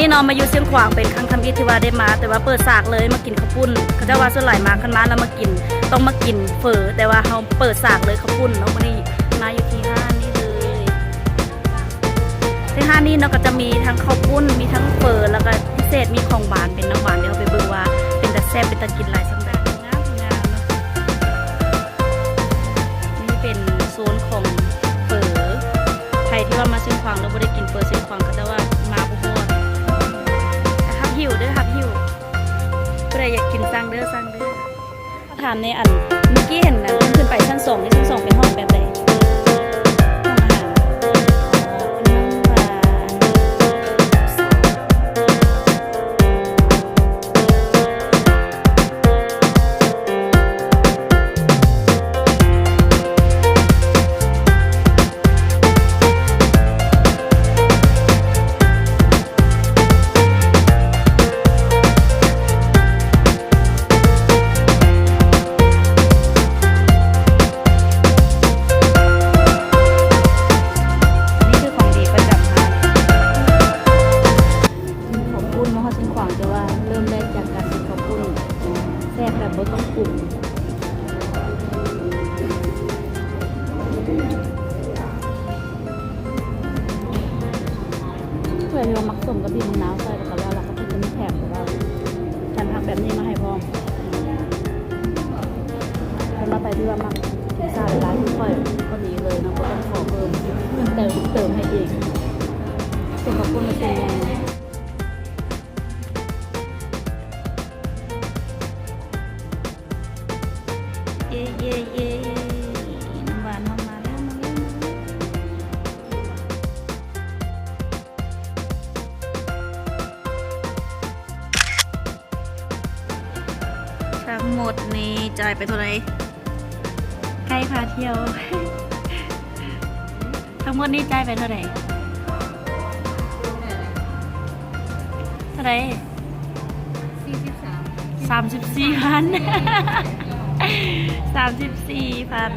ເນາະ ມາຢູ່ຊຽງຂວາງເປັນຄັ້ງທຳອິດທີ່ວ່າໄດ້ມາ ແຕ່ວ່າເປີດສາກເລີຍມາກິນເຂົ້າປຸ້ນ. ເຂົາເຈົ້າວ່າສ່ວນຫຼາຍມາ ຄັນມາແລ້ວມາກິນ ຕ້ອງມາກິນເຝີ ແຕ່ວ່າເຮົາເປີດສາກເລີຍເຂົ້າປຸ້ນເນາະ. ມື້ນີ້ມາຢູ່ທີ່ຮ້ານນີ້ເລີຍ ທີ່ຮ້ານນີ້ເນາະ ກໍຈະມີທັງເຂົ້າປຸ້ນ ມີທັງເຝີ ແລ້ວກໍພິເສດມີຂອງຫວານ ເປັນນ້ຳຫວານ. ດຽວເຮົາໄປເບິ່ງວ່າເປັນຕາແຊບ ເປັນຕາກິນຫຼາຍສ່ຳໃດ. ງາມໆ ເນາະ. ນີ້ເປັນໂຊນຂອງເຝີ ໃຜທີ່ວ່າມາຊຽງຂວາງແລ້ວບໍ່ໄດ້ກິນເຝີຊຽງຂວາງ ເຂົາເຈົ້າວ່າມາບໍ່ຮອດ. ຮັບຫິ້ວເດີ້ ຮັບຫິ້ວ ຜູ້ໃດຢາກກິນສັ່ງເດີ້ ສັ່ງເດີ້. ຖາມແດ່ ອັນ ເມື່ອກີ້ເຫັນນະ ເພິ່ນຂຶ້ນໄປຊັ້ນສອງນີ້ ຊັ້ນສອງເປັນຫ້ອງແບບໃດ? ຫ້ອງອາຫານ ເປັນນ້ຳຫວານ. ນີ້ຄືຂອງດີປະຈຳຮ້ານ. ກິນເຂົ້າປຸ້ນມາຮອດຊຽງຂວາງ ແຕ່ວ່າເລີ່ມແລກຈາກການກິນເຂົ້າປຸ້ນແຊບແບບບໍ່ຕ້ອງປຸງ. ເພື່ອທີ່ວ່າມັກສົ້ມກັບບີບມະນາວໃສ່ ແລ້ວກໍແລ້ວ ແລ້ວກໍເພິ່ນຈະມີແຖມແບບວ່າ ແຖມຜັກແບບນີ້ມາໃຫ້ພ້ອມ. ສຳລັບໃຜທີ່ວ່າມັກກິນຊາຫຼາຍໆ ຄືຂ້ອຍ ພໍດີເລີຍເນາະ ບໍ່ຕ້ອງຂໍເພີ່ມ ເພິ່ນເຕີມ ເຕີມໃຫ້ເອງ. ເປັນຂອບຄຸນມາເປັນຫຍັງ? ເຢ້ ເຢ້ ເຢ້ ນ້ຳຫວານເຮົາມາແລ້ວ ມາແລ້ວ ມາແລ້ວ. ທັງໝົດນີ້ຈ່າຍໄປເທົ່າໃດ? ໄກພາທ່ຽວ ທັງໝົດນີ້ຈ່າຍໄປເທົ່າໃດ? ເທົ່າໃດ? ສີ່ສິບສາມ ສາມສິບສີ່ພັນ ສາມສິບສີ່ພັນ.